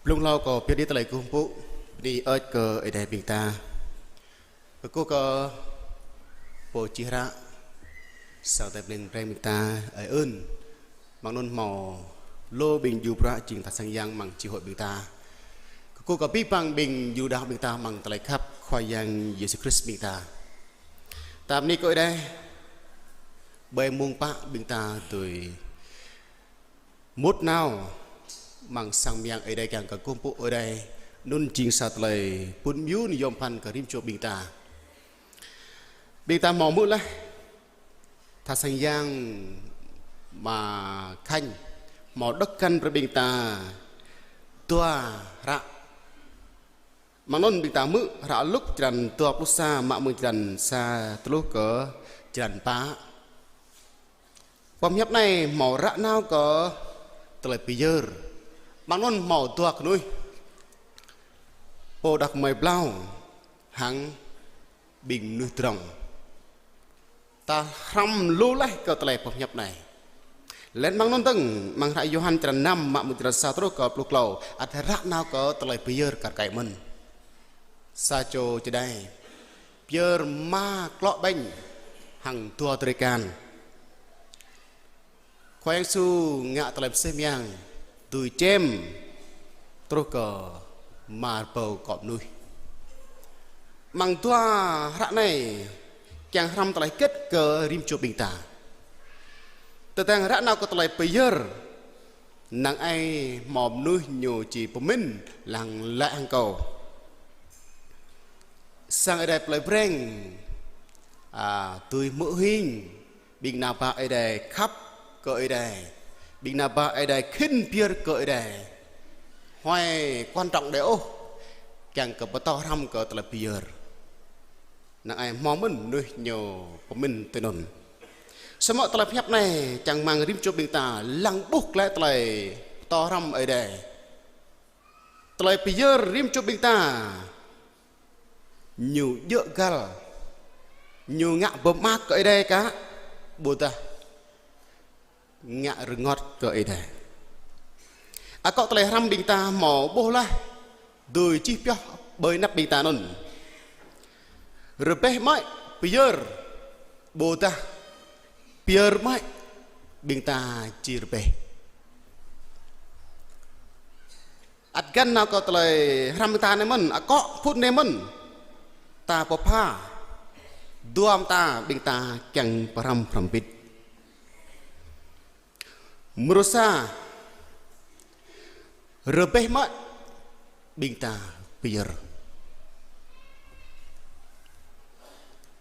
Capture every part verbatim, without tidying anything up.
Blung hlâo kâo pơyơr đĭ tơlơi kơkuh pơpŭ, bơni hơơč kơ Ơi Adai ƀing ta. Kơkuh kơ Pô čih hră, Sang Ơi Adai pơblang brơi ƀing ta ơi ơn. Amăng anŭn hmâo lu ƀing djru bruă jing tha sang yang amăng čih hŏ ƀing ta. Kơkuh kơ abih bang ƀing djru đaŏ ƀing ta amăng tơlơi khăp Khua Yang Yêsu Krist ƀing ta. Ta bơni kơ Ơi Adai, ƀơi mông pă ƀing ta tui mŭt nao amăng sang mơyang Ơi Adai kiăng kơ kơkuh pơpŭ Ơi Adai, anŭn jing sa tơlơi pŭn mơyŭn yom pơphan kơ rĭm čô ƀing ta. Ƀing ta hmâo hmư̆ laih, tha sang yang Ama Khanh hmâo đŏk găn brơi ƀing ta dua hră. Amăng anŭn ƀing ta hmư̆ hră Luk črăn dua pluh sa, mă mơ̆ng črăn sa truh kơ črăn pă. Boh pơhiăp anai hmâo ră nao kơ tơlơi pơyơr. Amăng anŭn hmâo dua kơnuih, pô đah kơmơi blâo hăng ƀing mơnuih drŏng. Ta hrăm lu laih kơ tơlơi boh pơhiăp anai. Laih amăng anŭn dơ̆ng, amăng hră Yôhan črăn năm, mă mơ̆ng črăn sa truh kơ pluh klâo, ăt ră nao kơ tơlơi pơyơr kar kaĭ mơ̆n. Sa čô čơđai pơyơr rơma klŏ ƀañ hăng dua drơi akan. Khua Yang Yêsu ngă tơlơi mơsêh mơyang, dưi čem truh kơ rơma rơbâo akŏ mơnuih. Amăng dua hră anai kiăng hrăm tơlơi hơget kơ rĭm čô ƀing ta? Tơdang ră nao kơ tơlơi pơyơr, năng ai hmâo mơnuih ñu či pơmĭn lăng lĕ hăng kâo. Sang Ơi Adai plơi Breng, a, dưi hmư̆ hing, ƀing ană bă Ơi Adai khăp kơ Ơi Adai, ƀing ană bă Ơi Adai khĭn pơyơr kơ Ơi Adai. Huai quan trọng đơi ôh, kiăng kơ pơtô hrăm kơ tơlơi pơyơr. Năng ai hmâo mơ̆n mơnuih ñu pơmĭn tui anŭn. Samơ̆ tơlơi pơhiăp anai čang rơmang rĭm čô ƀing ta lăng ƀuh glaĭ tơlơi pơtô hrăm Ơi Adai. Tơlơi pơyơr rĭm čô ƀing ta ñu djơ̆ găl, ñu ngă pơmơak kơ Ơi Adai kah, ƀôdah ngă rơngot kơ Ơi Adai. Akŏ tơlơi hrăm ƀing ta hmâo ƀuh laih, dưi čih pioh ƀơi anăp ƀing ta anŭn. Rơbeh mơ̆i pơyơr, ƀôdah pơyơr mơ̆i ƀing ta či rơbeh. Ăt găn nao kơ tơlơi hrăm ta anai mơ̆n, akŏ phŭn anai mơ̆n. Ta pơpha, dua mơta ƀing ta kiăng pơhrăm hrŏm hơbĭt. Mrô sa, rơbeh mơ̆i ƀing ta pơyơr.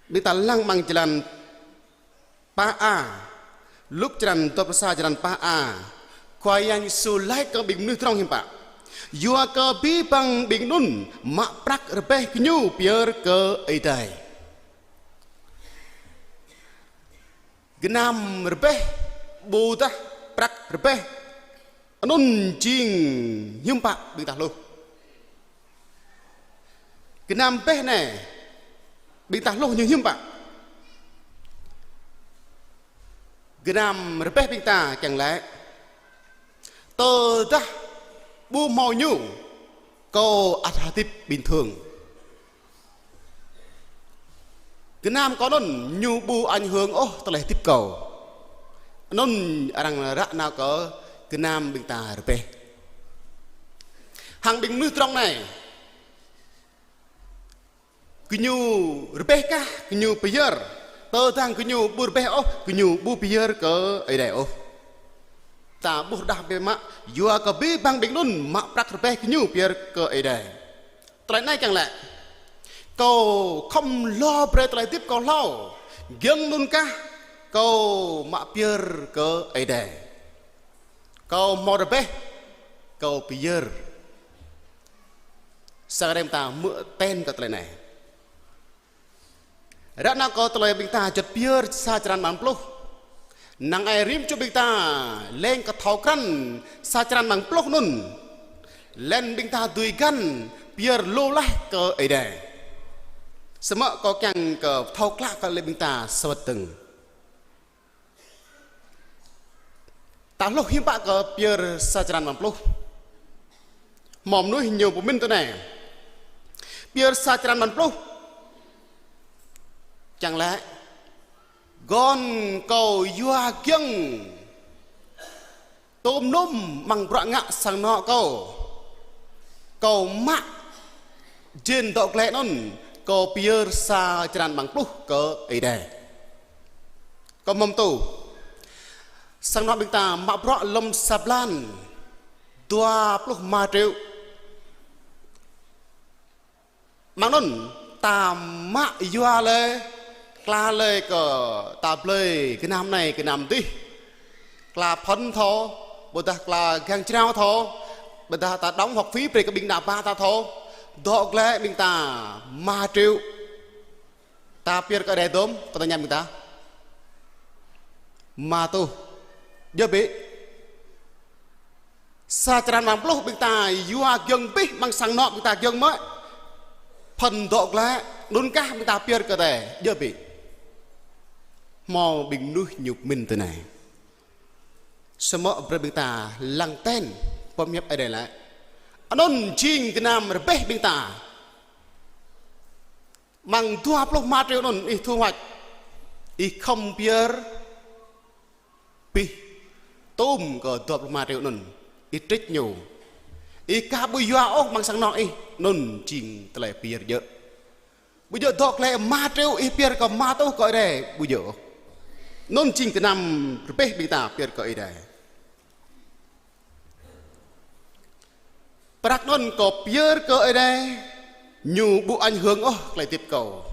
Ƀing ta lăng amăng črăn pă a, Luk črăn dua pluh sa črăn pă a, Khua Yang Yêsu laĭ kơ ƀing mơnuih drŏng hiư̆m pă? Yua kơ abih bang ƀing anŭn mă prăk rơbeh gơñu pơyơr kơ Ơi Adai. Gơnam rơbeh, ƀôdah prăk rơbeh, anŭn jing hiư̆m pă ƀing ta hluh? Gơnam rơbeh anai, ƀing ta hluh ñu hiư̆m pă? Gơnam rơbeh ƀing ta kiăng laĭ: Tơdah ƀu hmâo ñu, kâo ăt hơdip bình thường. Gơnam kâo anŭn ñu ƀu ảnh hưởng ôh tơlơi hơdip kâo. Anŭn arăng ră nao kơ gơnam ƀing ta rơbeh. Hăng ƀing mơnuih drŏng anai, gơñu rơbeh kah, gơñu pơyơr? Tơdang gơñu ƀu rơbeh ôh, gơñu ƀu pơyơr kơ Ơi Adai ôh. Ta ƀuh rơđah biă mă, yua kơ abih bang ƀing anŭn mă prăk rơbeh gơñu pơyơr kơ Ơi Adai. Tơlơi anai kiăng laĭ: Kâo khŏm hloh brơi tơlơi hơdip kâo hlâo, giŏng anŭn kah kâo mă pơyơr kơ Ơi Adai. Kâo hmâo rơbeh, kâo pơyơr. Sa rem ta hmư̆ ten kơ tơlơi anai. Ră nao kơ tơlơi ƀing ta juăt pơyơr sa črăn amăng pluh. Năng ai rĭm čô ƀing ta leng kơ thâo krăn sa črăn amăng pluh anŭn. Laih ƀing ta dưi găn pơyơr lu laih kơ Ơi Adai. Samơ̆ kâo kiăng kơ thâo klă kơ lĕ ƀing ta sa wơ̆t dơ̆ng. Ta hluh hiư̆m pă kơ pơyơr sa črăn amăng pluh? Hmâo mơnuih ñu pơmĭn tui anai: Pơyơr sa črăn mơ̆ng pluh, čang lĕ gơ̆n kâo yua giŏng tôm nŭm amăng bruă ngă sang anŏ kâo, kâo mă jên dŏ glaĭ anŭn, kâo pơyơr sa črăn mơ̆ng pluh kơ Ơi Adai. Kâo mơ̆m tŭ, sang anŏ ƀing ta mă bruă lŏm sa blan dua pluh rơma triệu. Mơ̆ng anŭn ta mă yua lĕ, kla lĕ kơ ta blơi gơnam anai gơnam adih, kla phŭn thâo, ƀôdah kla gang jrao thâo, ƀôdah ta đóng học phí brơi kơ ƀing ană bă ta thâo, dŏ glaĭ ƀing ta rơma triệu. Ta pơyơr kơ Ơi Adai dôm, kơ ta ñăm ƀing ta. Rơma rơtuh. Djơ̆ bĕ. Sa črăn mơ̆ng pluh ƀing ta yua giŏng abih, amăng sang anŏ ƀing ta giŏng mơ̆. Phŭn dŏ glaĭ, anŭn kah ƀing ta pơyơr kơ Ơi Adai, djơ̆ bĕ. Hmâo ƀing mơnuih ñu pơmĭn tui anai. Samơ̆ brơi ƀing ta lăng ten, boh hiăp Ơi Adai laĭ: Anŭn jing gơnam rơbeh ƀing ta. Amăng dua pluh rơma triệu anŭn ih thu hoạch, ih khŏm pơyơr abih tôm kơ dua pluh rơma triệu anŭn, ih trích ñu. Ih aka ƀu yua ôh amăng sang anŏ ih, anŭn jing tơlơi pơyơr djơ̆. Ƀu djơ̆ dŏ glaĭ rơma triệu ih pơyơr kơ rơma rơtuh kơ Ơi Adai, ƀu djơ̆ ôh. Anŭn jing gơnam rơbeh ƀing ta pơyơr kơ Ơi Adai. Prăk anŭn kâo pơyơr kơ Ơi Adai, ñu ƀu ảnh hưởng ôh tơlơi hơdip kâo.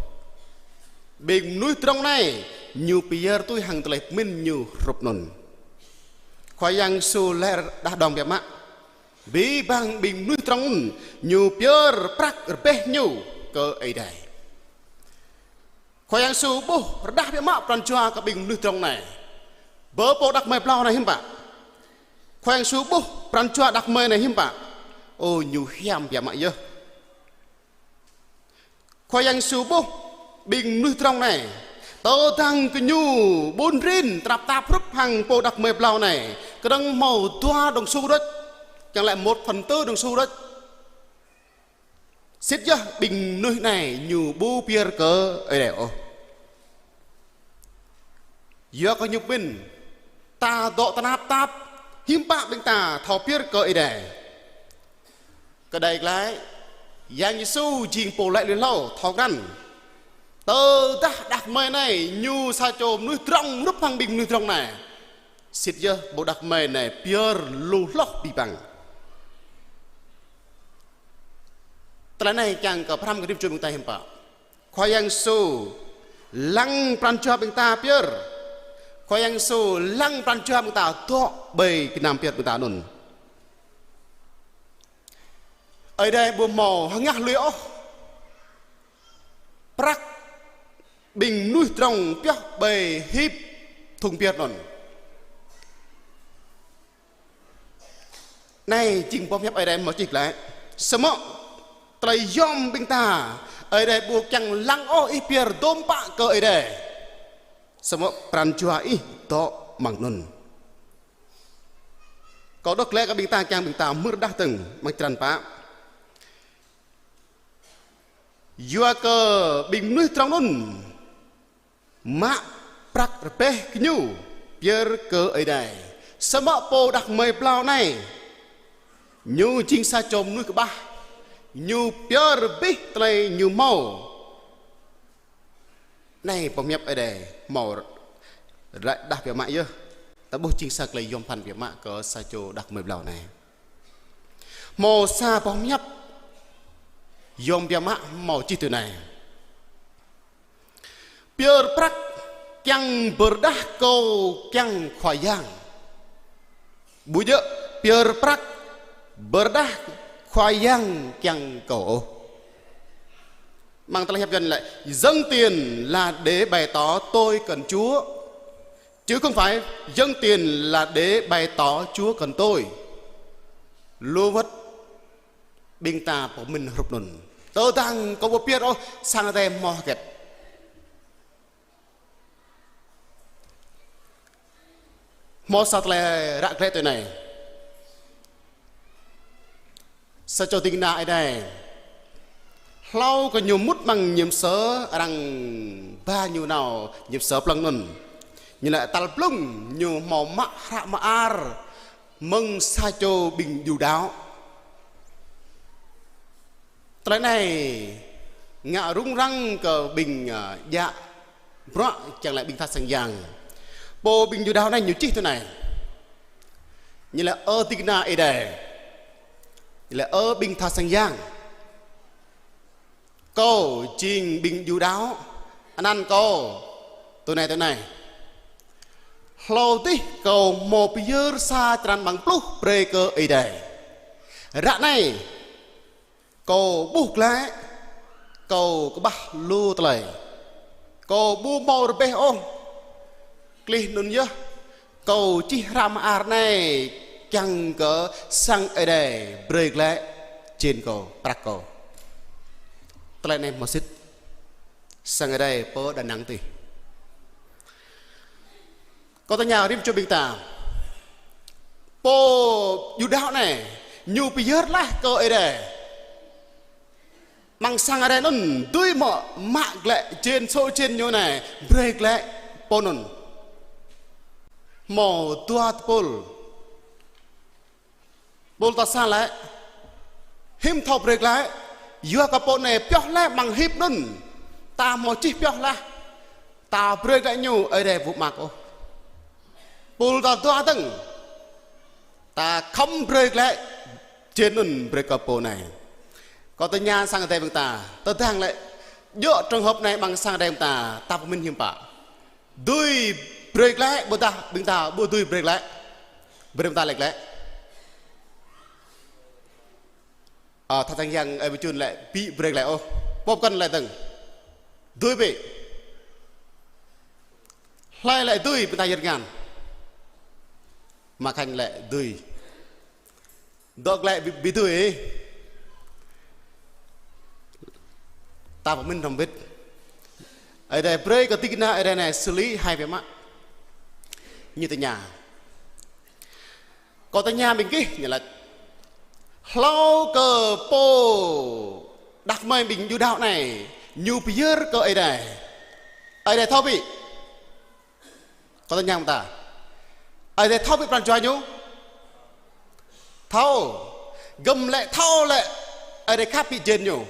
Ƀing mơnuih drŏng anai, ñu pơyơr tui hăng tơlơi pơmĭn ñu hrup anŭn. Khua Yang Yêsu laĭ rơđah đŏng biă mă: Abih bang ƀing mơnuih drŏng anŭn, ñu pơyơr prăk rơbeh ñu kơ Ơi Adai. Khua Yang Yêsu ƀuh rơđah biă mă pran jua kơ ƀing mơnuih drŏng anai. Bơ pô đah kơmơi blâo anai hiư̆m pă? Khua Yang Yêsu ƀuh pran jua đah kơmơi anai hiư̆m pă? Ơ, ñu hiam biă mă yơh. Khua Yang Yêsu ƀuh ƀing mơnuih drŏng anai, tơdang gơñu ƀun rin tơnap tap hrup hăng pô đah kơmơi blâo anai, kơnơ̆ng hmâo dua đồng xu đôč, kiăng laĭ một phần tư đồng xu đôč. Sĭt yơh ƀing mơnuih anai ñu ƀu pơyơr kơ Ơi Adai ôh. Yua kơ ñu pơmĭn, ta dŏ tơnap tap, hiư̆m pă ƀing ta thâo pơyơr kơ Ơi Adai. Kơđai glaĭ, Yang Yêsu jing pô laĭ lui hlâo thâo krăn. Tơdah đah kơmơi anai ñu sa čô mơnuih drŏng hrup hăng ƀing mơnuih drŏng anai, sĭt yơh pô đah kơmơi anai pơyơr lu hloh abih bang. Tơlơi anai kiăng kơ pơhrăm kơ rĭm čô ƀing ta hiư̆m pă? Khua Yang Yêsu lăng pran jua ƀing ta pơyơr. Khua Yang Yêsu lăng pran jua ƀing ta dŏ ƀơi gơnam pơyơr ƀing ta anŭn. Ơi Adai ƀu hmâo hơngah lui ôh prăk ƀing mơnuih drŏng pioh ƀơi hip thŭng pơyơr anŭn. Anai jing boh hiăp Ơi Adai hmâo čih glaĭ. Samơ̆ tơlơi yom ƀing ta, Ơi Adai ƀu kiăng lăng ôh ih pơyơr dôm pă kơ Ơi Adai. Samơ̆ pran jua ih dŏ amăng anŭn. Kâo đŏk glaĭ kơ ƀing ta kiăng ƀing ta hmư̆ rơđah dơ̆ng amăng črăn pă. Yua kơ ƀing mơnuih drŏng anŭn mă prăk rơbeh gơñu pơyơr kơ Ơi Adai. Samơ̆ pô đah kơmơi blâo anai, ñu jing sa čô mơnuih kơƀah, ñu pơyơr abih tơlơi ñu hmâo. Anai boh hiăp Ơi Adai hmâo ră-, rơđah biă mă yơh. Ta ƀuh jing sa tơlơi yom pơphan biă mă kơ sa čô đah kơmơi blâo anai. Hmâo sa boh hiăp yom biă mă hmâo čih tui anai: Pơyơr prăk kiăng pơrơđah kâo kiăng Khua Yang. Ƀu djơ̆ pơyơr prăk pơrơđah Khua Yang kiăng kâo ôh. Amăng tơlơi hiăp Yuăn laĭ: Dâng tiền là để bày tỏ tôi cần Chúa, chứ không phải dâng tiền là để bày tỏ Chúa cần tôi. Lu wơ̆t ƀing ta pơmĭn hrup anŭn. Tơdang kâo ƀu pơyơr ôh, sang Ơi Adai hmâo hơget? Hmâo sa tơlơi ră glaĭ tui anai. Sa čô ding kơna Ơi Adai. Hlâo kơ ñu mŭt amăng ñim sơ, arăng ba ñu nao ñim sơ plơ̆ng anŭn. Ñu lĕ tal blung ñu hmâo mă hră mơar mơ̆ng sa čô ƀing Judao. Tơlơi anai ngă rŭng răng kơ ƀing, ơ, djă bruă kiăng laĭ ƀing tha sang yang. Pô ƀing Judao anai ñu čih tui anai. Ñu laĭ: Ơ ding kơna Ơi Adai. Ñu laĭ: Ơ ƀing tha sang yang. Kâo jing ƀing Judao, anăn kâo tui anai tui anai. Hlâo adih kâo hmâo pơyơr sa črăn amăng pluh brơi kơ Ơi Adai. Ră anai kâo ƀuh glaĭ, kâo kơƀah lu tơlơi. Kâo ƀu hmâo rơbeh ôh. Klih anŭn yơh, kâo čih hră mơar anai kiăng kơ sang Ơi Adai brơi glaĭ jên kâo, prăk kâo. Tơlơi anai hmâo sĭt. Sang Ơi Adai pơ Đà Nẵng tih. Kâo tơña rĭm čô ƀing ta. Pô Judao anai, ñu pơyơr laih kơ Ơi Adai. Amăng sang Ơi Adai anŭn dưi mơ̆ mă glaĭ jên, sô jên ñu anai, brơi glaĭ pô anŭn? Hmâo dua tơpul. Tơpul tal sa lĕ: Hiư̆m thâo brơi glaĭ, yua kơ pô anai pioh laih amăng hip anŭn. Ta hmâo čih pioh laih. Ta brơi glaĭ ñu, Ơi Adai ƀu mă ôh. Tơpul tal dua dơ̆ng: Ta khŏm brơi glaĭ jên anŭn brơi kơ pô anai. Kâo tơña sang Ơi Adai ƀing ta, tơdang lĕ djơ̆ trường hợp anai amăng sang Ơi Adai ƀing ta, ta pơmĭn hiư̆m pă? Dưi brơi glaĭ ƀôdah ƀing ta ƀu dưi brơi glaĭ? Brơi ƀing ta laĭ glaĭ. Ơ, tha sang yang Ơi Bơčun laĭ ƀu brơi glaĭ ôh. Pô pơkŏn laĭ dơ̆ng: Dưi ƀĕ. Hlơi laĭ dưi, ƀing ta yơr tơngan. Mă Khanh laĭ dưi. Dŏ glaĭ ƀu, ƀu dưi. Ta pơmĭn hrŏm bĭt. Ơi Adai brơi kơ ding kơna Ơi Adai anai sưli hai biă mă. Ñu tơña. Kâo tơña ƀing gih, ñu laĭ. Hlâo kơ pô đah kơmơi ƀing Judao anai, ñu pơyơr kơ Ơi Adai. Ơi Adai thâo ƀĕ. Kâo tơña ƀing ta. Ơi Adai thâo ƀĕ pran jua ñu? Thâo. Gơ̆m lĕ thâo lĕ Ơi Adai khăp ƀĕ jên ñu?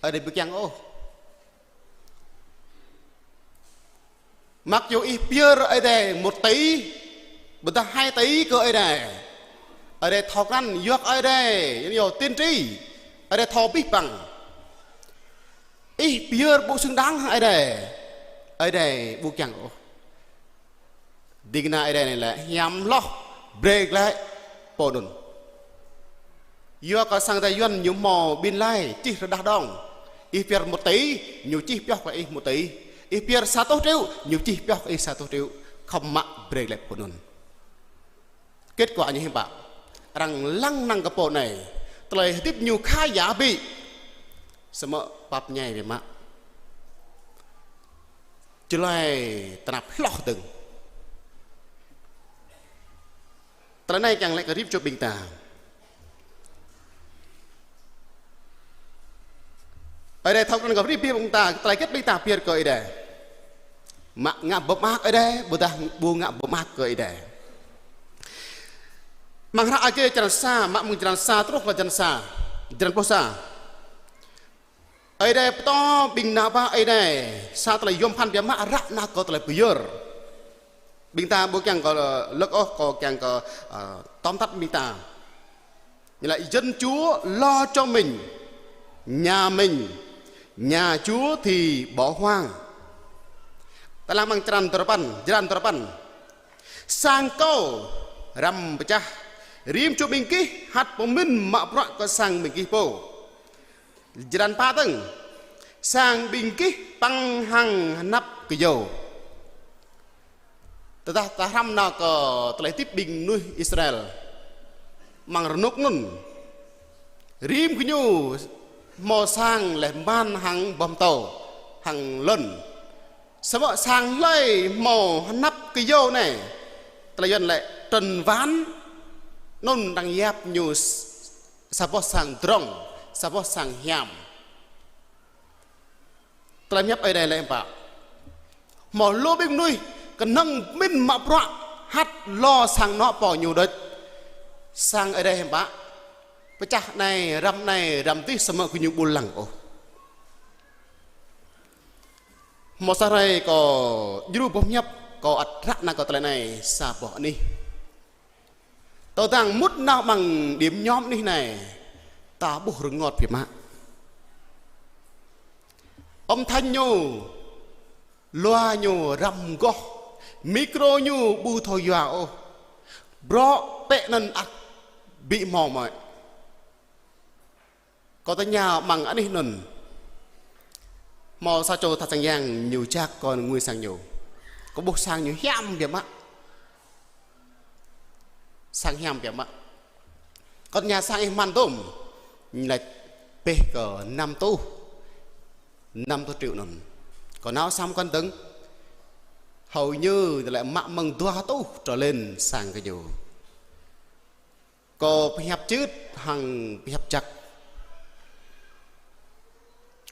Ơi Adai ƀu kiăng ôh. Mặc dù ih pơyơr Ơi Adai một tỷ, ƀôdah hai tỷ kơ Ơi Adai. Ơi Adai thâo krăn, yua kơ Ơi Adai, yua tiên tri. Ơi Adai thâo abih bang. Ih pơyơr ƀu xứng đáng hăng Ơi Adai. Ơi Adai ƀu kiăng ôh. Ding kơna Ơi Adai anai lĕ hiam hloh brơi glaĭ pô anŭn. Yua kơ sang Ơi Adai Yuan ñu hmâo ƀing laĭ čih rơđah đŏng. Ih pơyơr một tỷ, ñu čih pioh kơ ih một tỷ. Ih pơyơr sa rơtuh triệu, ñu čih pioh kơ ih sa rơtuh triệu. Khŏm mă brơi glaĭ pô anŭn. Kết quả ñu hiư̆m pă? Arăng lăng năng kơ pô anai. Tơlơi hơdip ñu khá giả ƀĕ. Samơ̆ pap ñai biă mă. Jơlơi tơnap hloh dơ̆ng. Tơlơi anai kiăng laĭ kơ rĭm čô ƀing ta. Ơi Adai thâo krăn kơ rĭm ƀing ta, tơlơi hơget ƀing ta pơyơr kơ Ơi Adai. Mă ngă pơmơak Ơi Adai, ƀôdah ƀu ngă pơmơak kơ Ơi Adai. Amăng hră Ơi Adai črăn sa, mă mơ̆ng črăn sa truh kơ črăn sa, črăn pluh sa. Ơi Adai pơtô ƀing ană bă Ơi Adai, sa tơlơi yôm phăn biă mă ră anai kơ tơlơi pơyơr. Ƀing ta ƀu kiăng kơ lơ̆k ôh, kâo kiăng kơ, ơ, tóm tắt ƀing ta. Nghĩa là dân Chúa lo cho mình, nhà mình, nhà Chúa thì bỏ hoang. Tơlơi amăng črăn duarơpăn, črăn duarơpăn. Sang kâo răm pơčah, rĭm čô ƀing gih hăt pơmĭn mă bruă kơ sang ƀing gih pô. Črăn pă dơ̆ng, sang ƀing gih păng hăng hơnăp kơyâo. Tơdah ta hrăm nao kơ tơlơi hơdip ƀing mơnuih Israel. Amăng rơnŭk anŭn. Rĭm gơñu hmâo sang lĕ man hăng boh pơtâo, hăng lŏn. Samơ̆ sang hlơi hmâo hơnăp kơyâo anai. Tơlơi Yuan laĭ trần ván anŭn arăng yap ñu s-, Sa boh sang drŏng, sa boh sang hiam. Tơlơi pơhiăp Ơi Adai laĭ hiư̆m pă? Hmâo lu ƀing mơnuih kơnơ̆ng pơmĭn mă bruă hăt lo sang anŏ pô ñu đôč. Sang Ơi Adai hiư̆m pă? Pơčah anai, răm anai, răm adih samơ̆ gơñu ƀu lăng ôh. Hmâo sa hrơi kâo djru boh pơhiăp, kâo ăt ră ană kâo tơlơi anai sa boh anih. Tơdang mŭt nao amăng điểm nhóm anih anai, ta ƀuh rơngot biă mă. Âm thanh ñu, loa ñu răm goh, micro ñu ƀu thâo yua ôh. Bruă pĕ anŭn ăt ƀu hmâo mơ̆. Kâo tơña amăng anih anŭn. Hmâo sa čô tha sang yang ñu jak kâo ngui sang ñu. Kâo ƀuh sang ñu hiam biă mă. Sang hiam biă mă. Kâo tơña sang ih mơ̆n tôm. Ñu laĭ pĕh kơ năm rơtuh. Năm rơtuh triệu anŭn. Kâo nao samơ̆ kâo dơ̆ng. Hầu như tơlơi mă mơ̆ng dua rơtuh trở lên sang kơ ñu. Kâo pơhiăp čưt hăng pơhiăp jăk.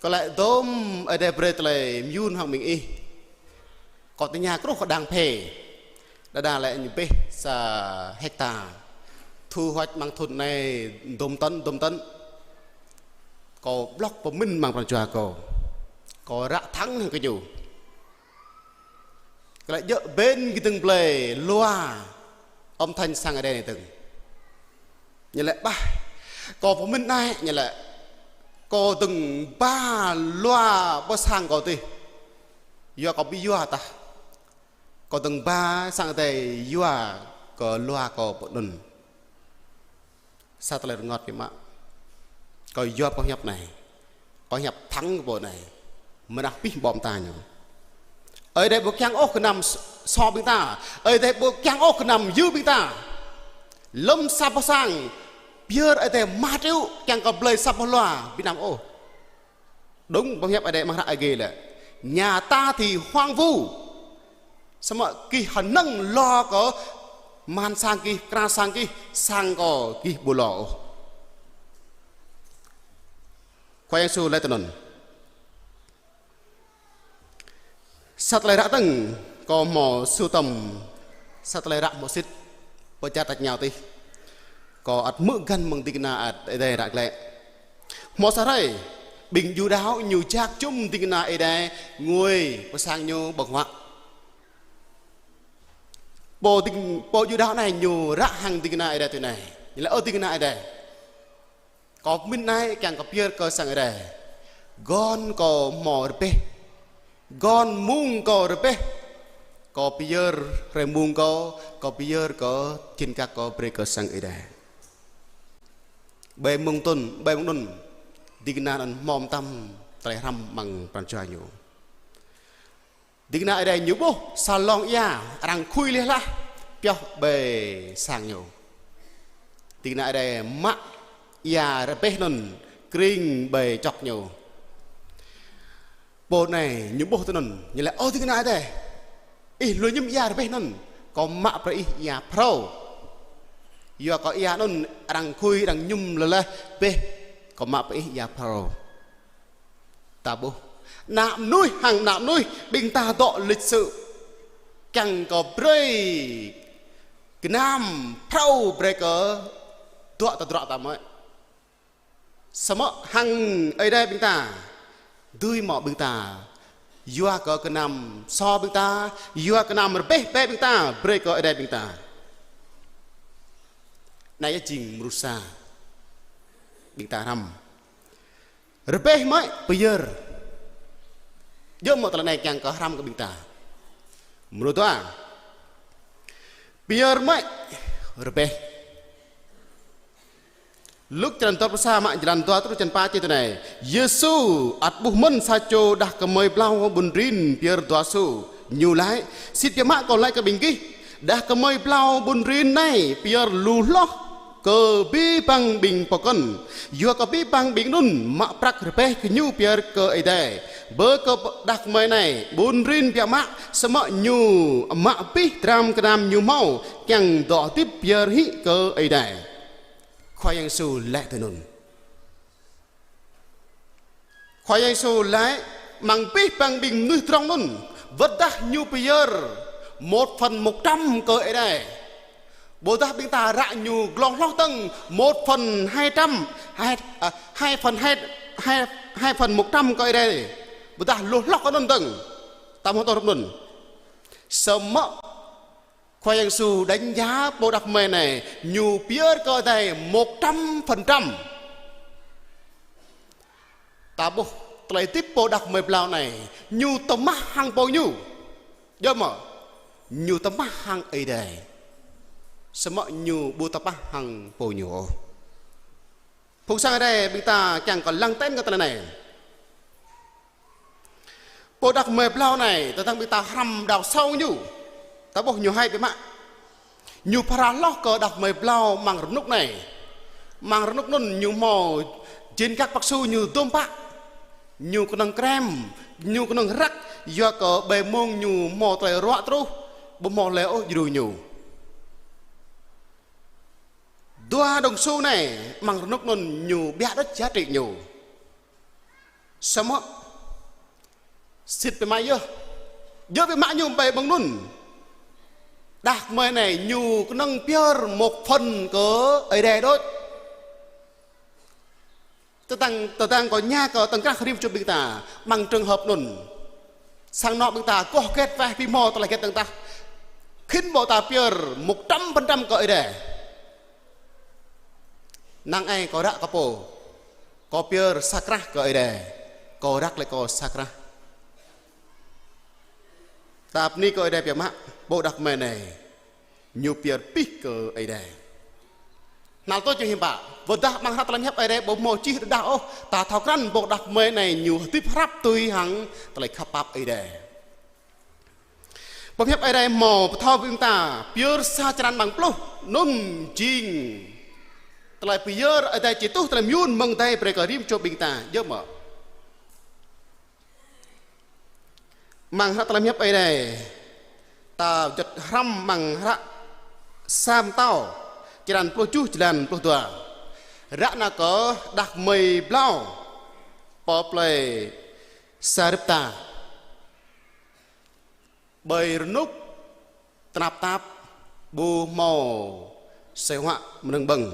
Kâo laĭ dôm Ơi Adai brơi tơlơi mơyun hăng ƀing ih. Kâo tơña kruh kơ đang phê. Đơđa laĭ ñu pĕh sa hecta. Thu hoạch mơ̆ng thŭn anai dôm tấn, dôm tấn. Kâo blŏk pơmĭn amăng pran jua kâo. Kâo ră thăng hăng kơ ñu. Kơ lĕ djơ̆ ƀing gơ̆ dơ̆ng blơi loa âm thanh sang Ơi Adai anai dơ̆ng. Ñu laĭ bah, kâo pơmĭn anai, ñu laĭ kâo dơ̆ng ba loa ƀơi sang kâo adih. Yua kâo ƀu yua tah. Kâo dơ̆ng ba sang Ơi Adai yua kơ loa kâo pơđŭn. Sa tơlơi rơngot biă mă. Kâo yua pơhiăp anai. Kâo hiăp thăng kơ pô anai. Mơnah pih ƀom ta ñu. Ơi Adai ƀu kiăng ôh gơnam s-, sô ƀing ta. Ơi Adai ƀu kiăng ôh gơnam yư ƀing ta. Lơ̆m sa boh sang, pơyơr Ơi Adai mă triệu kiăng kơ blơi sa boh loa Việt Nam ôh. Đúng, boh hiăp Ơi Adai amăng hră Ơi Adai laĭ: Nhà ta thì hoang vu. Samơ̆ gih hơnơ̆ng lo kơ man sang gih, kra sang gih, sang kâo gih ƀu lo ôh. Khua Yang Yêsu laĭ tui anŭn. Sa tơlơi ră tơ̆ng, kâo hmâo sư̆ tơm, sa tơlơi ră hmâo sĭt, pơčah tač rơñao adih. Kâo ăt hmư̆ găn mơ̆ng ding kơna Ơi Adai ră glaĭ. Hmâo sa hrơi, ƀing Yuđa ñu jak jum ding kơna Ơi Adai ngui pơ sang ñu ƀơ̆ng huă. Pô ding, pô Yuđa anai ñu ră hăng ding kơna Ơi Adai tui anai. Ñu laĭ: Ơ ding kơna Ơi Adai. Kâo pơmĭn anai kiăng kơ pơyơr kơ sang Ơi Adai. Gŏn kâo hmâo rơbeh. Gŏn mông kâo rơbeh. Kâo pơyơr hrơi mông kâo, kâo pơyơr kơ čin kăk kâo brơi kơ sang Ơi Adai. Ƀơi mông tŭn, ƀơi mông anŭn, ding kơna anŭn hmâo mơtam tơlơi hrăm amăng pran jua ñu. Ding kơna Ơi Adai ñu ƀuh sa lông ia arăng khui leh hlah pioh ƀơi sang ñu. Ding kơna Ơi Adai mă ia rơbeh anŭn kring ƀơi čŏk ñu. Pô anai ñu ƀuh tui anŭn, ñu laĭ: Ơ ding kơna Ơi Adai, ih lui mơñum ia rơbeh anŭn, kâo mă brơi ih ia phrâo. Yua kơ ia anŭn arăng khui, arăng mơñum leh leh beh, kâo mă brơi ih ia phrâo. Ta ƀuh. Ană mơnuih hăng ană mơnuih ƀing ta dŏ lịch sự. Kiăng kơ brơi gơnam phrâo brơi kơ dŏ tơdrŏ ta mơ̆. Samơ̆ hăng Ơi Adai ƀing ta. Dưi mơ̆ ƀing ta. Yua kơ gơnam sô ƀing ta. Yua gơnam rơbeh bĕ ƀing ta. Brơi kơ Ơi Adai ƀing ta. Anai yơh jing mrô sa. Ƀing ta hrăm. Rơbeh mơ̆ pơyơr. Djơ̆ mơ̆ tơlơi anai kiăng kơ hrăm kơ ƀing ta. Mrô dua. Pơyơr mơ̆ rơbeh. Luk črăn dua pluh sa mă jơlan dua truh črăn pă čih tui anai. Yêsu ăt ƀuh mơ̆n sa čô đah kơmơi blâo ƀun rin pơyơr dua su. Ñu laĭ: Sĭt biă mă kâo laĭ kơ ƀing gih, đah kơmơi blâo ƀun rin anai pơyơr lu hloh kơ abih bang ƀing pơkŏn. Yua kơ abih bang ƀing anŭn mă prăk rơbeh gơñu pơyơr kơ Ơi Adai. Bơ kơ đah kơmơi anai ƀun rin biă mă, samơ̆ ñu mă abih dram gơnam ñu hmâo, kiăng dŏ hơdip pơyơr hĭ kơ Ơi Adai. Khua Yang Yêsu laĭ tui anŭn. Khua Yang Yêsu laĭ, amăng abih bang ƀing mơnuih drŏng anŭn, wơ̆t dah ñu pơyơr một phần một trăm kơ Ơi Adai. Ƀôdah ƀing ta ră ñu glông hloh dơ̆ng một phần hai trăm, hai, à, hai phần hai, hai, hai phần một trăm kơ Ơi Adai. Ƀôdah lu hloh kơ anŭn dơ̆ng. Ta hmâo tơlơi hrup anŭn. Samơ̆ Khua Yang Yêsu đánh giá pô đah kơmơi anai, ñu pơyơr kơ Ơi Adai một trăm phần trăm. Ta ƀuh tơlơi hơdip pô đah kơmơi ƀlâo anai, ñu tơmah hăng pô ñu. Djơ̆ mơ̆, ñu tơmah hăng Ơi Adai. Samơ̆ ñu ƀu tơmah hăng pô ñu ôh. Phung sang Ơi Adai, ƀing ta kiăng kơ lăng ten kơ tơlơi anai. Pô đah kơmơi ƀlâo anai, tơdang ƀing ta hrăm đao sâu ñu, ta ƀuh ñu hai biă mă. Ñu phara hloh kơ đah kơmơi ƀlâo amăng rơnŭk anai. Amăng rơnŭk anŭn ñu hmâo jên gak păk su ñu dôm pă. Ñu kơnơ̆ng krem, ñu kơnơ̆ng răk, yua kơ ƀơi mông ñu hmâo tơlơi ruă truh, ƀu hmâo hlơi ôh djru ñu. Dua đồng xu anai, amăng rơnŭk anŭn ñu ƀiă đôč giá trị ñu. Samơ̆ sĭt biă mă yơh, djơ̆ biă mă ñu ƀơi ƀơ̆ng anŭn. Đah kơmơi anai ñu kơnơ̆ng pơyơr một phần kơ Ơi Adai đôč. Tơdang, tơdang kâo ña kơ tơ̆ng krah rĭm čô ƀing ta, amăng trường hợp anŭn. Sang anŏ ƀing ta, kơh hơget weh ƀu hmâo tơlơi hơget dơ̆ng tah. Khĭn ƀô̆ ta pơyơr một trăm phần trăm kơ Ơi Adai. Năng ai kâo răk kơ pô. Kâo pơyơr sa krah kơ Ơi Adai. Kâo răk lĕ kâo sa krah. Ta bơni kơ Ơi Adai biă mă, pô đah kơmơi anai. Ñu pơyơr abih kơ Ơi Adai. Hnal tuč jing hiư̆m pă. Wơ̆t dah amăng hră tơlơi pơhiăp Ơi Adai ƀu hmâo čih rơđah ôh, ta thâo krăn pô đah kơmơi anai ñu hơdip hrăp tui hăng tơlơi khăp pap Ơi Adai. Pơhiăp Ơi Adai hmâo pơthâo ƀing ta, pơyơr sa črăn amăng pluh, anŭn jing tơlơi pơyơr Ơi Adai či tuh tơlơi mơyŭn mơ̆ng adai brơi kơ rĭm čô ƀing ta, djơ̆ mơ̆. Amăng hră tơlơi pơhiăp Ơi Adai, ta juăt hrăm amăng hră Sa Pơtao, črăn pluh tơjuh, jơlan pluh dua. Ră anai kơ đah kơmơi ƀlâo, pơ plơi Sarepta. Ƀơi rơnŭk tơnap tap, ƀu hmâo asơi huă mơnơ̆ng ƀơ̆ng.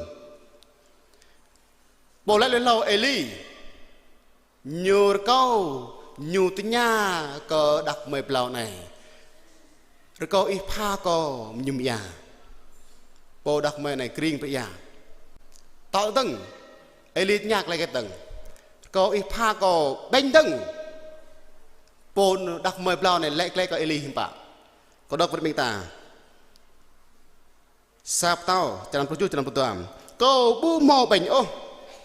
Pô laĭ lui hlâo Êli, ñu rơkâo, ñu tơña kơ đah kơmơi ƀlâo anai. Rơkâo ih pha kâo mơñum ia. Pô đah kơmơi anai kring pơ ia. Tŏ dơ̆ng, Êli tơña tơlơi hơget dơ̆ng. Rơkâo ih pha kâo ƀañ dơ̆ng. Pô đah kơmơi ƀlâo anai laĭ tơlơi kơ Êli hiư̆m pă. Kâo đŏk brơi ƀing ta. Sa Pơtao, črăn pluh tơjuh, črăn pluh dua. Kâo ƀu hmâo ƀañ ôh.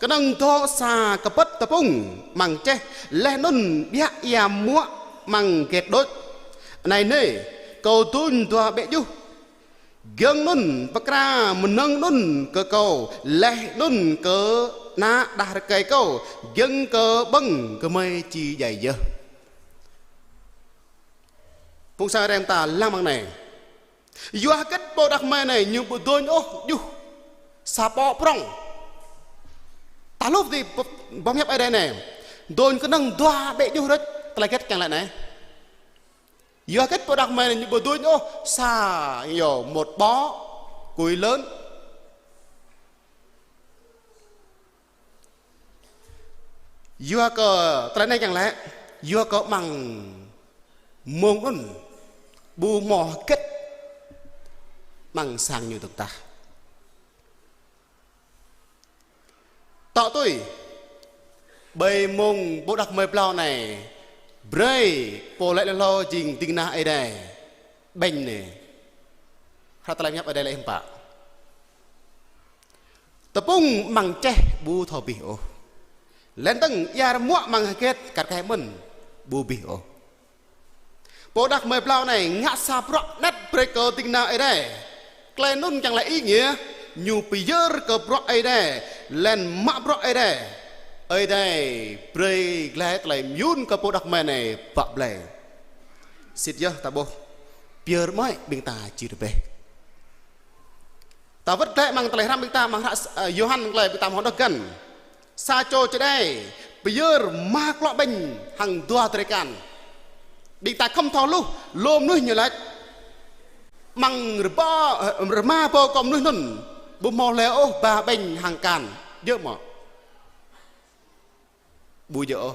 Kơnơ̆ng dŏ sa kơpơ̆t tơpŭng amăng čeh, laih anŭn ƀiă ia muă amăng hơget đôč. Anai nê, kâo duñ dua ƀĕ djuh. Giŏng anŭn pơkra mơnơ̆ng anŭn kơ kâo, laih anŭn kơ ană đah rơkơi kâo, giŏng kơ ƀơ̆ng gơmơi či djai yơh. Phung sang rem ta lăng amăng anai. Yua hơget pô đah kơmơi anai ñu ƀu duñ ôh djuh sa pŏk prŏng. Ta hluh ti pơhiăp Ơi Adai anai. Duñ kơnơ̆ng dua ƀĕ djuh rơ̆t, tơlơi hơget kiăng laĭ anai. Yua hơget pô đah kơmơi anai ñu ƀu duñ ôh sa, yua một bó củi lớn. Yua kơ tơlơi anai kiăng laĭ, yua kơ amăng mông anŭn ƀu hmâo hơget amăng sang ñu dơ̆ng tah. Tŏ tui, ƀơi mông pô đah kơmơi ƀlâo anai, brơi pô laĭ lui hlâo jing ding kơna Ơi Adai ƀañ anai. Hră tơlơi pơhiăp Ơi Adai laĭ hiư̆m pă. Tơpŭng amăng čeh ƀu thâo abih ôh. Laih dơ̆ng ia rơmuă amăng hơget kar kaĭ mơ̆n ƀu abih ôh. Pô đah kơmơi ƀlâo anai ngă sa bruă anet brơi kơ ding kơna Ơi Adai. Tơlơi anŭn kiăng laĭ ý nghĩa, ñu pơyơr kơ bruă Ơi Adai, laih anŭn mă bruă Ơi Adai. Ơi Adai brơi glaĭ tơlơi mơyŭn kơ pô đah kơmơi anai bă blai. Sĭt yơh ta ƀuh, pơyơr mơ̆i ƀing ta či rơbeh. Ơ, wơ̆t glaĭ amăng tơlơi hrăm ƀing ta, amăng hră, ơ, Yôhan glaĭ ƀing ta hmâo đŏk găn. Sa čô čơđai pơyơr rơma klŏ ƀañ hăng dua drơi akan. Ƀing ta khŏm thâo hluh, lu mơnuih ñu laĭ: Amăng rơba, ơ, rơma rơbâo akŏ mơnuih anŭn, ƀu hmâo hlơi ôh ba ƀañ hăng akan. Djơ̆ mơ̆? Ƀu djơ̆ ôh.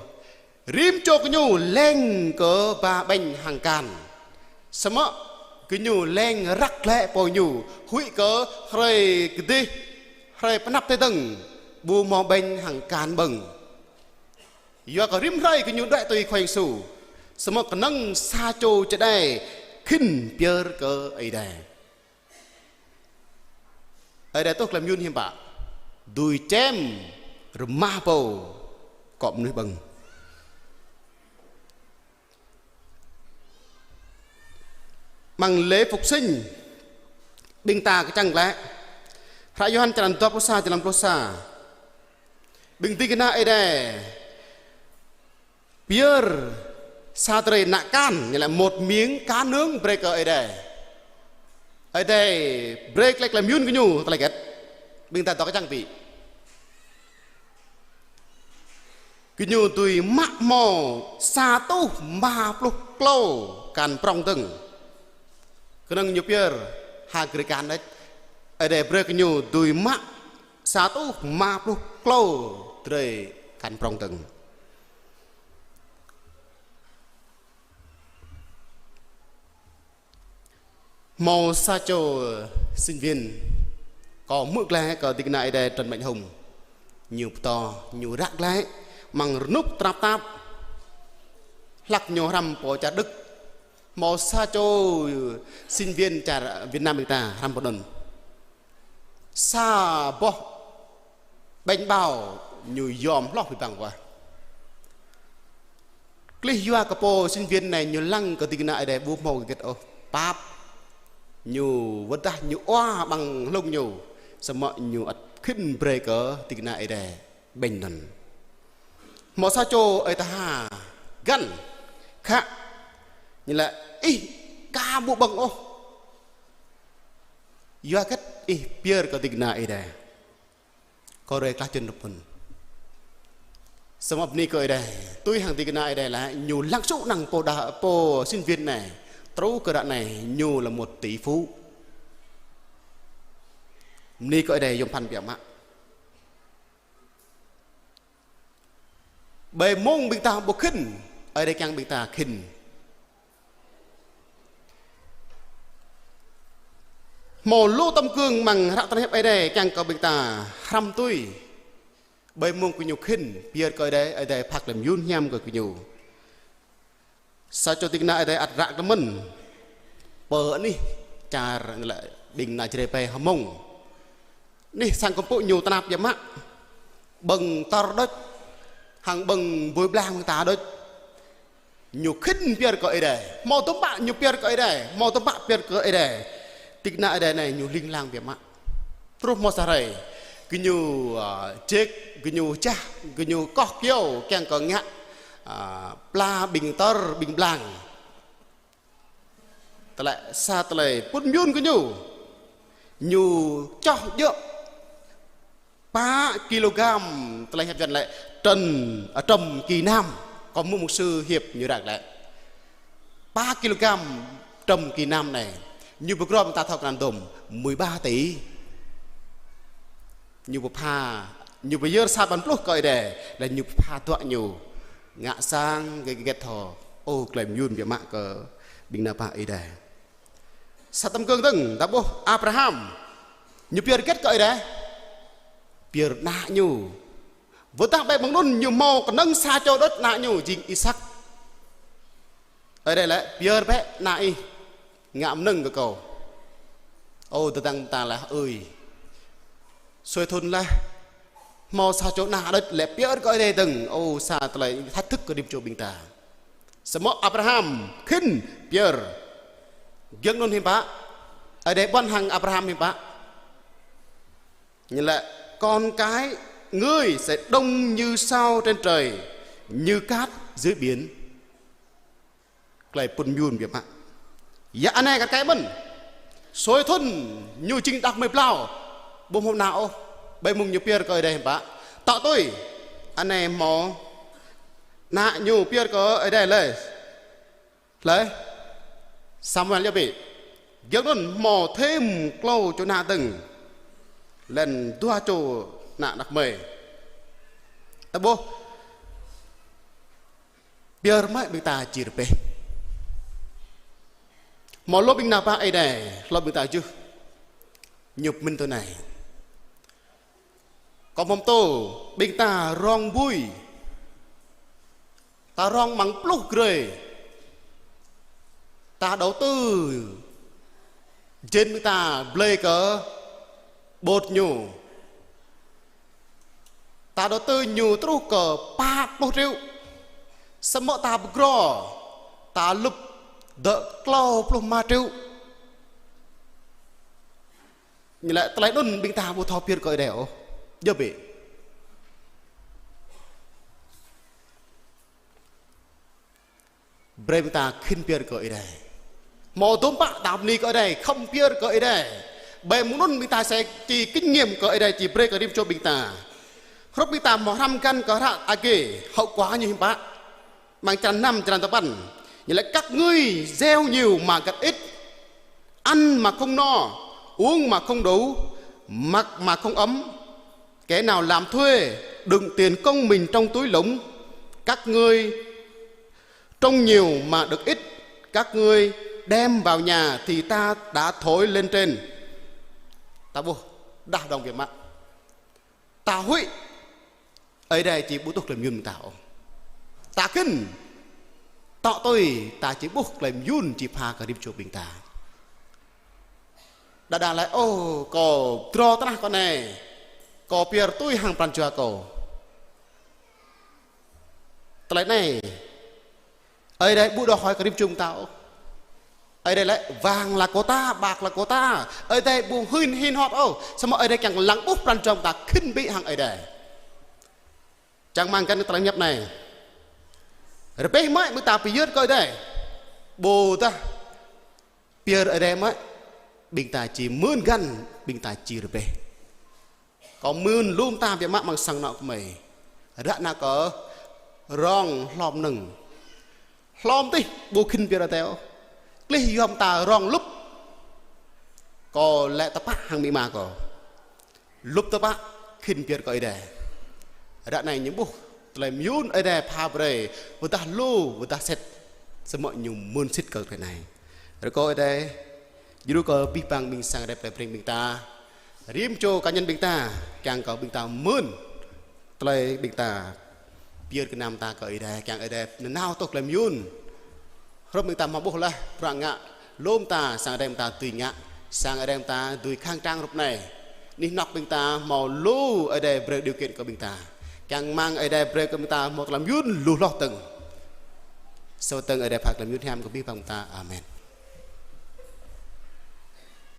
Rĭm čô gơñu leng kơ ba ƀañ hăng akan. Samơ̆ gơñu leng răk glaĭ pô ñu, huĭ kơ hrơi kơdih, hrơi pơanăp tơdang, ƀu hmâo ƀañ hăng akan ƀơ̆ng. Yua kơ rĭm hrơi gơñu đuaĭ tui Khua Yang Yêsu. Samơ̆ kơnơ̆ng sa čô čơđai khĭn pơyơr kơ Ơi Adai. Ơi Adai tuh tơlơi mơyun hiư̆m pă? Dưi čem rơma rơbâo akŏ mơnuih ƀơ̆ng. Amăng lễ phục sinh, ƀing ta kơčăng glaĭ. Hră Yôhan črăn dua pluh sa, črăn pluh sa. Ƀing ding kơna Ơi Adai pơyơr sa drơi ană akan, ñu laĭ một miếng cá nướng brơi kơ Ơi Adai. Ơi Adai brơi glaĭ tơlơi mơyun kơ ñu tơlơi hơget? Ƀing ta dŏ kơčăng ƀĭ. Gơñu dưi mă hmâo sa rơtuh rơma pluh klâo akan prŏng dơ̆ng. Kơnơ̆ng ñu pơyơr ha drơi akan đôč. Ơi Adai brơi gơñu dưi mă sa rơtuh rơma pluh klâo drơi akan prŏng dơ̆ng. Hmâo sa čô sinh viên, kâo hmư̆ glaĭ kơ ding kơna Ơi Adai Trần Mạnh Hùng. Ñu pơtô, ñu răk glaĭ, amăng rơnŭk tơnap tap. Hlăk ñu hrăm pơ čar Đức. Hmâo sa čô sinh viên čar Việt Nam ƀing ta hrăm pơ anŭn. Sa boh ƀañ ƀâo ñu yom hloh abih bang wa. Klih yua kơ pô sinh viên anai ñu lăng kơ ding kơna Ơi Adai ƀu hmâo hơget ôh pap. Ñu wơ̆t dah ñu ua ƀăng hlung ñu. Samơ̆ ñu ăt khĭn brơi kơ ding kơna Ơi Adai ƀañ anŭn. Hmâo sa čô ơi tha găn khă. Ñu laĭ: Ih aka ƀu ƀơ̆ng ôh. Yua hơget ih pơyơr kơ ding kơna Ơi Adai? Kâo rai klah čun rơpŭn. Samơ̆ bơni kơ Ơi Adai, tui hăng ding kơna Ơi Adai laĭ, ñu lăng sŭ năng pô đa, pô sinh viên anai. Truh kơ ră anai, ñu là một tỷ phú. Bơni kơ Ơi Adai yom pơphan biă mă. Ƀơi mông ƀing ta ƀu khĭn, Ơi Adai kiăng ƀing ta khĭn. Hmâo lu tấm gương amăng hră tơlơi hiăp Ơi Adai kiăng kơ ƀing ta hrăm tui. Ƀơi mông gơñu khĭn pơyơr kơ Ơi Adai, Ơi Adai pha tơlơi mơyun hiam kơ gơñu. Sa čô ding kơna Ơi Adai ăt răk tơmĕn pơ anih čar, ñu laĭ ƀing kơna Jrai Pai Hmông. Anih sang kơmpŭ ñu tơnap biă mă. Ƀơ̆ng tơr đôč. Hăng ƀơ̆ng bôi blang ta đôč. Ñu khĭn pơyơr kơ Ơi Adai. Hmâo tơm pă ñu pơyơr kơ Ơi Adai. Hmâo tơm pă pơyơr kơ Ơi Adai. Ding kơna Ơi Adai anai ñu ling lang biă mă. Truh hmâo sa hrơi, gơñu, ơ, jek, gơñu jah, gơñu koh kyâo kiăng kơ ngă, ơ, pla ƀing tơr, ƀing blang. Tơlơi, sa tơlơi pŭn mơyun gơñu. Ñu čoh djơ̆ pă kilogram, tơlơi hiăp Yuan laĭ trần, ơ, trầm kỳ nam. Kâo hmư̆ mục sư Hiệp ñu răk laĭ. Pă kilogram trầm kỳ nam anai. Ñu pơgrom ta thâo krăn dôm, mười ba tỷ. Ñu pơpha, ñu pơyơr sa păn pluh kơ Ơi Adai, laih ñu pơpha duă ñu. Ngă sang, gĕt gĕt thâo. Ơ, tơlơi mơyun biă mă kơ ƀing kơna pă Ơi Adai. Sa tấm gương dơ̆ng, ta ƀuh Abraham. Ñu pơyơr hơget kơ Ơi Adai? Pơyơr ană ñu. Wơ̆t dah ƀơi mông anŭn ñu hmâo kơnơ̆ng sa čô đôč ană ñu jing Isak. Ơi Adai laĭ: Pơyơr bĕ ană ih ngă mơnơ̆ng kơ kâo. Ơ, tơdang ta laĭ ơi. Sui thŭn laih, hmâo sa čô ană đôč lĕ pơyơr kơ Ơi Adai dơ̆ng. Ơ, sa tơlơi thách thức kơ rĭm čô ƀing ta. Samơ̆ Abraham khĭn pơyơr. Giŏng anŭn hiư̆m pă? Ơi Adai ƀuăn hăng Abraham hiư̆m pă? Ñu laĭ: Con cái ngươi sẽ đông như sao trên trời, như cát dưới biển. Tơlơi pŭn mơyun biă mă. Yă anai kar kaĭ mơ̆n. Sui thŭn ñu jing đah kơmơi blâo. Ƀu hmâo ană ôh, ƀơi mông ñu pơyơr kơ Ơi Adai hiư̆m pă. Tŏ tui, anai hmâo ană ñu pơyơr kơ Ơi Adai lĕ. Lĕ, Samuel yơh ƀĕ. Giŏng anŭn hmâo thêm klâo čô ană dơ̆ng. Lĕ dua čô ană đah kơmơi. Ta ƀuh, pơyơr mơ̆ ƀing ta či rơbeh. Hmâo lu ƀing nao pơ Ơi Adai, lu ƀing ta juh. Ñu pơmĭn tui anai. Kâo mơ̆ng tô, ƀing ta rong bui. Ta rong mơ̆ng pluh grơi. Ta đầu tư. Jên ƀing ta blơi kơ ƀôt ñu. Ta đầu tư ñu truh kơ pă pluh triệu. Samơ̆ ta pơgro, ta lŭp dơ̆ klâo pluh rơma triệu. Ñu lĕ tơlơi anŭn ƀing ta ƀu thâo pơyơr kơ Ơi Adai ôh. Djơ̆ ƀĕ. Brơi ƀing ta khĭn pơyơr kơ Ơi Adai. Hmâo dôm pă ta bơni kơ Ơi Adai, khŏm pơyơr kơ Ơi Adai. Ƀơi mông anŭn ƀing ta sẽ či kinh nghiệm kơ Ơi Adai či brơi kơ rĭm čô ƀing ta. Hrup ƀing ta hmâo hrăm găn kơ hră Agê, hậu quả ñu hiư̆m pă. Amăng črăn năm, črăn tơpăn. Ñu lĕ các ngươi gieo nhiều mà gặt ít, ăn mà không no, uống mà không đủ, mặc mà không ấm. Kẻ nào làm thuê, đựng tiền công mình trong túi lủng. Các ngươi trông nhiều mà được ít, các ngươi đem vào nhà thì ta đã thổi lên trên. Ta ƀuh, đah dŏng biă mă. Ta huĭ, Ơi Adai či ƀu tuh tơlơi mơyun ta ôh. Ta khĭn, tŏ tui, ta či ƀuh tơlơi mơyun či pha kơ rĭm čô ƀing ta. Đa đa laĭ, ôh, kâo pơdrŏ tơnah kâo anai, kâo pơyơr tui hăng pran jua kâo. Tơlơi anai, Ơi Adai ƀu đòi hỏi kơ rĭm čô ƀing ta ôh. Ơi Adai laĭ, vàng là của ta, bạc là của ta. Ơi Adai ƀu hưn hĭn hŏt ôh. Samơ̆ Ơi Adai kiăng lăng ƀuh pran jua ƀing ta khĭn ƀĕ hăng Ơi Adai. Čang mơ̆ng găn tơlơi ñăp anai. Rơbeh mơ̆ ƀing ta pơyơr kơ Ơi Adai. Ƀôdah pơyơr Ơi Adai mơ̆ ƀing ta či mơ̆n găn, ƀing ta či rơbeh. Kâo mơ̆n lŏm ta biă mă amăng sang anŏ kơmơi. Ră anai kâo rong hlom nơ̆ng. Hlom tih ƀu khĭn pơyơr Ơi Adai ôh. Klih yom ta rong lŭp. Kâo lĕ tơpă hăng amĭ ama kâo. Lŭp tơpă khĭn pơyơr kơ Ơi Adai. Ră anai ñu ƀuh tơlơi mơyun Ơi Adai pha brơi, ƀôdah lu, ƀôdah sĭt. Samơ̆ ñu mơ̆n sĭt kơ tơlơi anai. Rơkâo Ơi Adai, djru kơ abih bang ƀing sang Ơi Adai plei Breng ƀing ta. Rĭm čô cá nhân ƀing ta, kiăng kơ ƀing ta mơ̆n. Tơlơi ƀing ta pơyơr gơnam ta kơ Ơi Adai, kiăng Ơi Adai nanao tŏ tơlơi mơyun. Hrup ƀing ta hmâo ƀuh laih, bruă ngă, lŏm ta, sang Ơi Adai ƀing ta dưi ngă, sang Ơi Adai ƀing ta dưi khăng trang hrup anai. Anih anŏ ƀing ta hmâo lu Ơi Adai brơi điều kiện kơ ƀing ta. Kiăng mơ̆ng Ơi Adai brơi kơ ƀing ta hmâo tơlơi mơyun lu hloh dơ̆ng. Sơ̆ dơ̆ng Ơi Adai pha tơlơi mơyun hiam kơ abih bang ƀing ta. Amen.